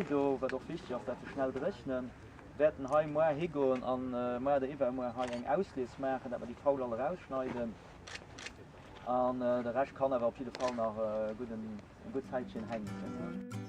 Mäi do, wat och wichteg ass, dat se schnell dréchnen, wäerten hei moar higoen an moar oder iwwermuer hei eng Auslies maachen, dat mer déi faul all erausschneiden. An de Rescht kann awer op jidde Fall nach e gudden, eng gutt Zäitchen hänken.